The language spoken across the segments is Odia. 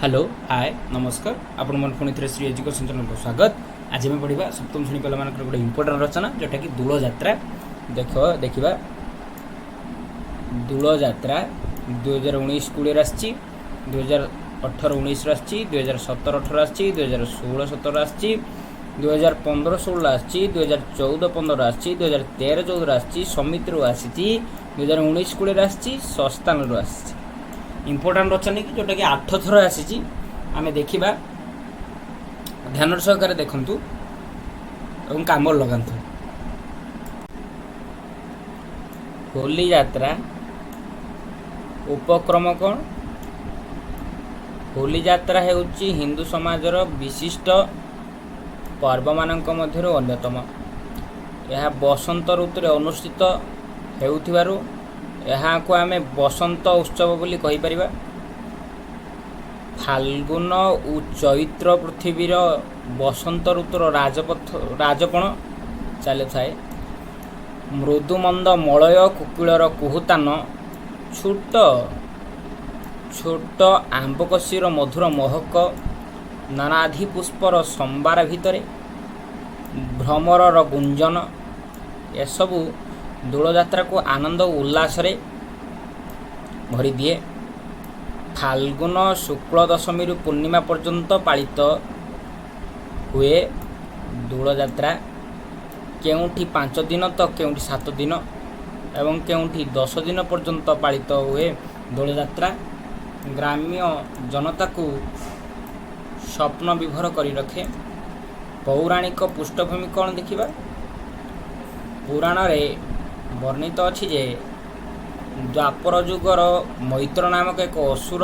ହ୍ୟାଲୋ, ହାଏ, ନମସ୍କାର। ଆପଣମାନେ ପୁଣି ଥରେ ଶ୍ରୀ ଏଜୁକେସନ୍ ଚ୍ୟାନେଲକୁ ସ୍ୱାଗତ। ଆଜି ଆମେ ପଢ଼ିବା ସପ୍ତମ ଶ୍ରେଣୀ ପିଲାମାନଙ୍କର ଗୋଟେ ଇମ୍ପୋର୍ଟାଣ୍ଟ ରଚନା, ଯେଉଁଟାକି ଦୋଳଯାତ୍ରା। ଦେଖିବା ଦୋଳଯାତ୍ରା 2019-20ରେ ଆସିଛି, 2018-19ରେ ଆସିଛି, 2017-18 ଆସିଛି, 2016-17 ଆସିଛି, 2015-16 ଆସିଛି, 2014-15 ଆସିଛି, 2013-14ରେ ଆସିଛି, ସମିତିରୁ ଆସିଛି, 2019-20ରେ ଆସିଛି, ସଂସ୍ଥାନରୁ ଆସିଛି। ଇମ୍ପୋର୍ଟାଣ୍ଟ ରଚନା କି ଯେଉଁଟାକି 8 ଥର ଆସିଛି। ଆମେ ଦେଖିବା, ଧ୍ୟାନର ସହକାରେ ଦେଖନ୍ତୁ ଏବଂ କାମରେ ଲଗାନ୍ତୁ। ହୋଲି ଯାତ୍ରା ଉପକ୍ରମ କ'ଣ? ହୋଲି ଯାତ୍ରା ହେଉଛି ହିନ୍ଦୁ ସମାଜର ବିଶିଷ୍ଟ ପର୍ବମାନଙ୍କ ମଧ୍ୟରୁ ଅନ୍ୟତମ। ଏହା ବସନ୍ତ ଋତୁରେ ଅନୁଷ୍ଠିତ ହେଉଥିବାରୁ ଏହାକୁ ଆମେ ବସନ୍ତ ଉତ୍ସବ ବୋଲି କହିପାରିବା। ଫାଲ୍ଗୁନ ଓ ଚୈତ୍ର ପୃଥିବୀର ବସନ୍ତ ଋତୁର ରାଜପଣ ଚାଲିଥାଏ। ମୃଦୁମନ୍ଦ ମଳୟ କୋକିଳର କୁହୁତାନ, ଛୋଟ ଛୋଟ ଆମ୍ବକଷିର ମଧୁର ମହକ, ନାନାଦି ପୁଷ୍ପର ସମ୍ଭାର ଭିତରେ ଭ୍ରମରର ଗୁଞ୍ଜନ, ଏସବୁ ଦୋଳଯାତ୍ରାକୁ ଆନନ୍ଦ ଓ ଉଲ୍ଲାସରେ ଭରିଦିଏ। ଫାଲ୍ଗୁନ ଶୁକ୍ଳ ଦଶମୀରୁ ପୂର୍ଣ୍ଣିମା ପର୍ଯ୍ୟନ୍ତ ପାଳିତ ହୁଏ ଦୋଳଯାତ୍ରା। କେଉଁଠି 5 ଦିନ ତ କେଉଁଠି 7 ଦିନ ଏବଂ କେଉଁଠି 10 ଦିନ ପର୍ଯ୍ୟନ୍ତ ପାଳିତ ହୁଏ ଦୋଳଯାତ୍ରା। ଗ୍ରାମ୍ୟ ଜନତାକୁ ସ୍ୱପ୍ନ ବିଭୋର କରି ରଖେ। ପୌରାଣିକ ପୃଷ୍ଠଭୂମି କ'ଣ ଦେଖିବା। ପୁରାଣରେ ବର୍ଣ୍ଣିତ ଅଛି ଯେ ଦ୍ୱାପର ଯୁଗର ମୈତ୍ର ନାମକ ଏକ ଅସୁର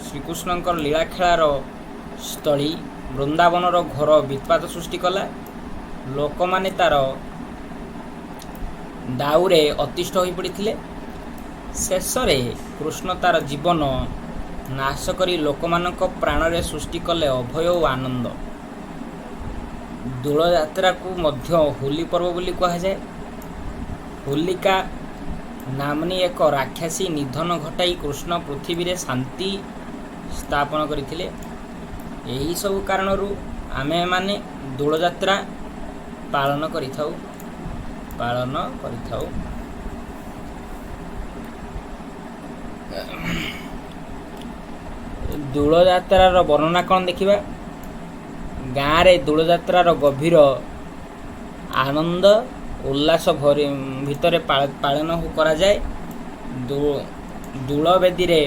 ଶ୍ରୀକୃଷ୍ଣଙ୍କର ଲୀଳାଖେଳାର ସ୍ଥଳୀ ବୃନ୍ଦାବନର ଘୋର ବିତ୍ପାତ ସୃଷ୍ଟି କଲା। ଲୋକମାନେ ତାର ଦାଉରେ ଅତିଷ୍ଠ ହୋଇପଡ଼ିଥିଲେ। ଶେଷରେ କୃଷ୍ଣ ତାର ଜୀବନ ନାଶ କରି ଲୋକମାନଙ୍କ ପ୍ରାଣରେ ସୃଷ୍ଟି କଲେ ଅଭୟ ଓ ଆନନ୍ଦ। ଦୋଳଯାତ୍ରାକୁ ମଧ୍ୟ ହୋଲି ପର୍ବ ବୋଲି କୁହାଯାଏ। ହୋଲିକା ନାମ୍ନୀ ଏକ ରାକ୍ଷସୀ ନିଧନ ଘଟାଇ କୃଷ୍ଣ ପୃଥିବୀରେ ଶାନ୍ତି ସ୍ଥାପନ କରିଥିଲେ। ଏହିସବୁ କାରଣରୁ ଆମେମାନେ ଦୋଳଯାତ୍ରା ପାଳନ କରିଥାଉ। ଦୋଳଯାତ୍ରାର ବର୍ଣ୍ଣନା କ'ଣ ଦେଖିବା। ଗାଁରେ ଦୋଳଯାତ୍ରାର ଗଭୀର ଆନନ୍ଦ ଉଲ୍ଲାସ ଭିତରେ ପାଳନ କରାଯାଏ। ଦୋଳବେଦୀରେ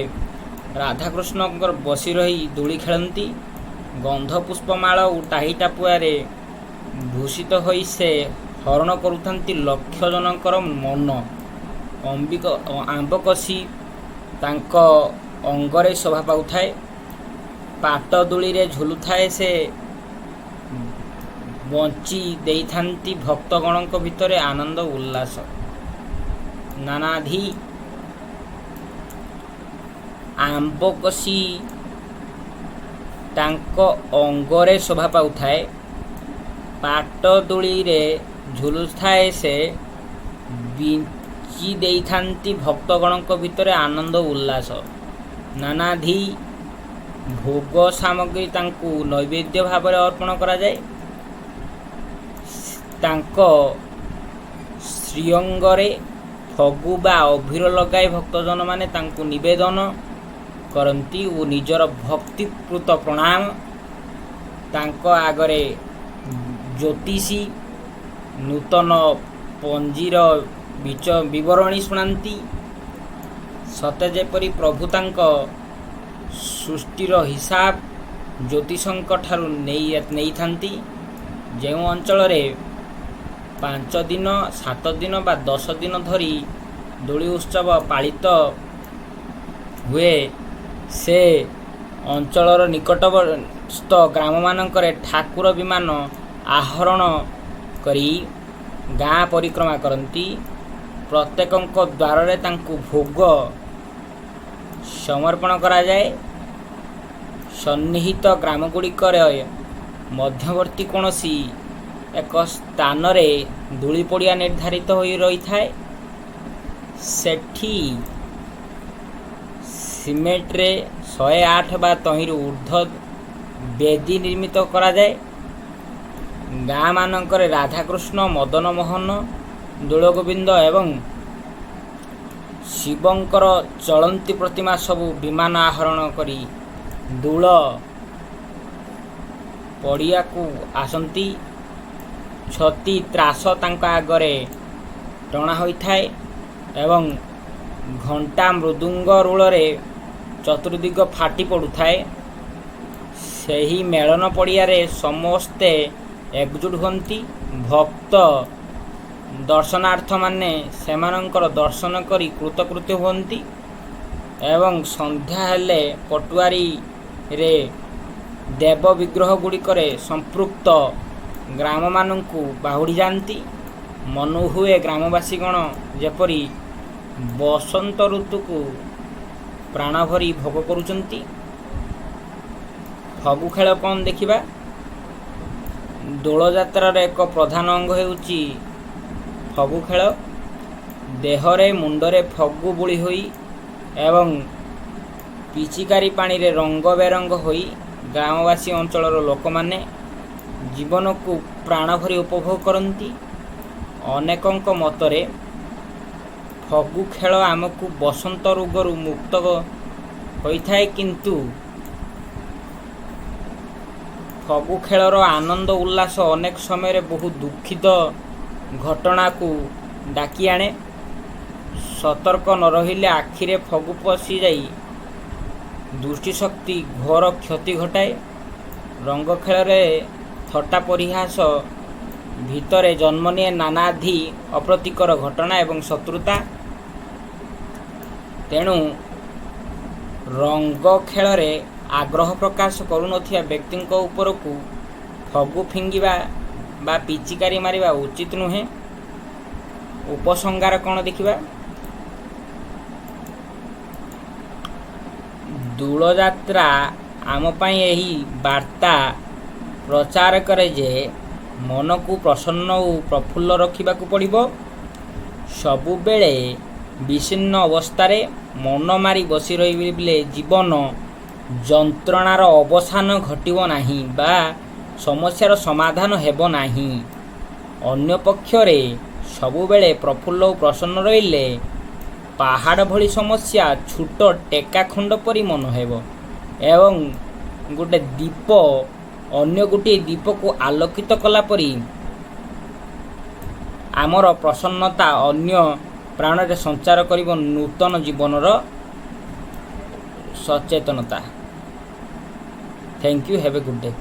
ରାଧାକୃଷ୍ଣଙ୍କର ବସି ରହି ଦୋଳି ଖେଳନ୍ତି। ଗନ୍ଧ ପୁଷ୍ପମାଳ ଓ ଟାହି ଟାପୁଆରେ ଭୂଷିତ ହୋଇ ସେ ହରଣ କରୁଥାନ୍ତି ଲକ୍ଷ ଜନଙ୍କର ମନ। ଆମ୍ବକଷି ତାଙ୍କ ଅଙ୍ଗରେ ଶୋଭା ପାଉଥାଏ। ପାଟଦୋଳିରେ ଝୁଲୁଥାଏ ସେ, ବଞ୍ଚି ଦେଇଥାନ୍ତି ଭକ୍ତଗଣଙ୍କ ଭିତରେ ଆନନ୍ଦ ଉଲ୍ଲାସ। ନାନାଦି ଆମ୍ବକଷି ତାଙ୍କ ଅଙ୍ଗରେ ଶୋଭା ପାଉଥାଏ। ପାଟଦୋଳିରେ ଝୁଲୁଥାଏ ସେ, ବିଞ୍ଚି ଦେଇଥାନ୍ତି ଭକ୍ତଗଣଙ୍କ ଭିତରେ ଆନନ୍ଦ ଉଲ୍ଲାସ। ନାନାଦି ଭୋଗ ସାମଗ୍ରୀ ତାଙ୍କୁ ନୈବେଦ୍ୟ ଭାବରେ ଅର୍ପଣ କରାଯାଏ। ତାଙ୍କ ଶ୍ରୀଅଙ୍ଗରେ ଫଗୁ ବା ଅଭିର ଲଗାଇ ଭକ୍ତଜନମାନେ ତାଙ୍କୁ ନିବେଦନ କରନ୍ତି ଓ ନିଜର ଭକ୍ତିପୂତ ପ୍ରଣାମ। ତାଙ୍କ ଆଗରେ ଜ୍ୟୋତିଷୀ ନୂତନ ପଞ୍ଜିର ବିବରଣୀ ଶୁଣାନ୍ତି। ସତେ ଯେପରି ପ୍ରଭୁ ତାଙ୍କ ସୃଷ୍ଟିର ହିସାବ ଜ୍ୟୋତିଷଙ୍କ ଠାରୁ ନେଇଥାନ୍ତି। ଯେଉଁ ଅଞ୍ଚଳରେ 5 ଦିନ, 7 ଦିନ ବା 10 ଦିନ ଧରି ଦୋଳି ଉତ୍ସବ ପାଳିତ ହୁଏ, ସେ ଅଞ୍ଚଳର ନିକଟସ୍ଥ ଗ୍ରାମମାନଙ୍କରେ ଠାକୁର ବିମାନ ଆହରଣ କରି ଗାଁ ପରିକ୍ରମା କରନ୍ତି। ପ୍ରତ୍ୟେକଙ୍କ ଦ୍ୱାରରେ ତାଙ୍କୁ ଭୋଗ ସମର୍ପଣ କରାଯାଏ। ସନ୍ନିହିତ ଗ୍ରାମଗୁଡ଼ିକରେ ମଧ୍ୟବର୍ତ୍ତୀ କୌଣସି ଏକ ସ୍ଥାନରେ ଦୋଳି ପଡ଼ିଆ ନିର୍ଦ୍ଧାରିତ ହୋଇ ରହିଥାଏ। ସେଠି ସିମେଣ୍ଟରେ 108 ବା ତହିଁରୁ ଉର୍ଦ୍ଧ୍ୱ ବେଦୀ ନିର୍ମିତ କରାଯାଏ। ଗାଁମାନଙ୍କରେ ରାଧାକୃଷ୍ଣ, ମଦନମୋହନ, ଦୋଳଗୋବିନ୍ଦ ଏବଂ ଶିବଙ୍କର ଚଳନ୍ତି ପ୍ରତିମା ସବୁ ବିମାନ ଆରୋହଣ କରି ଦୋଳ ପଡ଼ିଆକୁ ଆସନ୍ତି। ଛତି ତ୍ରାସ ତାଙ୍କ ଆଗରେ ଟଣା ହୋଇଥାଏ ଏବଂ ଘଣ୍ଟା ମୃଦୁଙ୍ଗ ରୋଳରେ ଚତୁର୍ଦିଗ ଫାଟି ପଡ଼ୁଥାଏ। ସେହି ମେଳନ ପଡ଼ିଆରେ ସମସ୍ତେ ଏକଜୁଟ ହୁଅନ୍ତି। ଭକ୍ତ ଦର୍ଶନାର୍ଥୀମାନେ ସେମାନଙ୍କର ଦର୍ଶନ କରି କୃତକୃତ୍ୟ ହୁଅନ୍ତି ଏବଂ ସନ୍ଧ୍ୟା ହେଲେ ପଟୁଆରିରେ ଦେବ ବିଗ୍ରହଗୁଡ଼ିକରେ ସମ୍ପୃକ୍ତ ଗ୍ରାମମାନଙ୍କୁ ବାହୁଡ଼ି ଯାଆନ୍ତି। ମନେହୁଏ ଗ୍ରାମବାସୀଗଣ ଯେପରି ବସନ୍ତ ଋତୁକୁ ପ୍ରାଣଭରି ଭୋଗ କରୁଛନ୍ତି। ଫଗୁ ଖେଳ କ'ଣ ଦେଖିବା। ଦୋଳଯାତ୍ରାର ଏକ ପ୍ରଧାନ ଅଙ୍ଗ ହେଉଛି ଫଗୁ ଖେଳ। ଦେହରେ ମୁଣ୍ଡରେ ଫଗୁ ବୋଳି ହୋଇ ଏବଂ ପିଚିକାରି ପାଣିରେ ରଙ୍ଗ ବେରଙ୍ଗ ହୋଇ ଗ୍ରାମବାସୀ ଅଞ୍ଚଳର ଲୋକମାନେ ଜୀବନକୁ ପ୍ରାଣଭରି ଉପଭୋଗ କରନ୍ତି। ଅନେକଙ୍କ ମତରେ ଫଗୁ ଖେଳ ଆମକୁ ବସନ୍ତ ରୋଗରୁ ମୁକ୍ତ ହୋଇଥାଏ, କିନ୍ତୁ ଫଗୁ ଖେଳର ଆନନ୍ଦ ଉଲ୍ଲାସ ଅନେକ ସମୟରେ ବହୁ ଦୁଃଖିତ ଘଟଣାକୁ ଡାକି ଆଣେ। ସତର୍କ ନ ରହିଲେ ଆଖିରେ ଫଗୁ ପଶିଯାଇ ଦୃଷ୍ଟିଶକ୍ତି ଘୋର କ୍ଷତି ଘଟାଏ। ରଙ୍ଗ ଖେଳରେ ଥଟ୍ଟା ପରିହାସ ଭିତରେ ଜନ୍ମ ନିଏ ନାନାଦି ଅପ୍ରୀତିକର ଘଟଣା ଏବଂ ଶତ୍ରୁତା। ତେଣୁ ରଙ୍ଗ ଖେଳରେ ଆଗ୍ରହ ପ୍ରକାଶ କରୁନଥିବା ବ୍ୟକ୍ତିଙ୍କ ଉପରକୁ ଫଗୁ ଫିଙ୍ଗିବା ବା ପିଚିକାରି ମାରିବା ଉଚିତ ନୁହେଁ। ଉପସଂହାର କ'ଣ ଦେଖିବା। ଦୋଳଯାତ୍ରା ଆମ ପାଇଁ ଏହି ବାର୍ତ୍ତା ପ୍ରଚାର କରେ ଯେ ମନକୁ ପ୍ରସନ୍ନ ଓ ପ୍ରଫୁଲ୍ଲ ରଖିବାକୁ ପଡ଼ିବ। ସବୁବେଳେ ବିଷଣ୍ଣ ଅବସ୍ଥାରେ ମନ ମାରି ବସି ରହିଲେ ଜୀବନ ଯନ୍ତ୍ରଣାର ଅବସାନ ଘଟିବ ନାହିଁ ବା ସମସ୍ୟାର ସମାଧାନ ହେବ ନାହିଁ। ଅନ୍ୟପକ୍ଷରେ ସବୁବେଳେ ପ୍ରଫୁଲ୍ଲ ଓ ପ୍ରସନ୍ନ ରହିଲେ ପାହାଡ଼ ଭଳି ସମସ୍ୟା ଛୋଟ ଟେକା ଖଣ୍ଡ ପରି ମନେ ହେବ ଏବଂ ଗୋଟେ ଦୀପ ଅନ୍ୟ ଗୋଟିଏ ଦୀପକୁ ଆଲୋକିତ କଲା ପରି ଆମର ପ୍ରସନ୍ନତା ଅନ୍ୟ ପ୍ରାଣରେ ସଞ୍ଚାର କରିବ ନୂତନ ଜୀବନର ସଚେତନତା। Thank you, have a good day.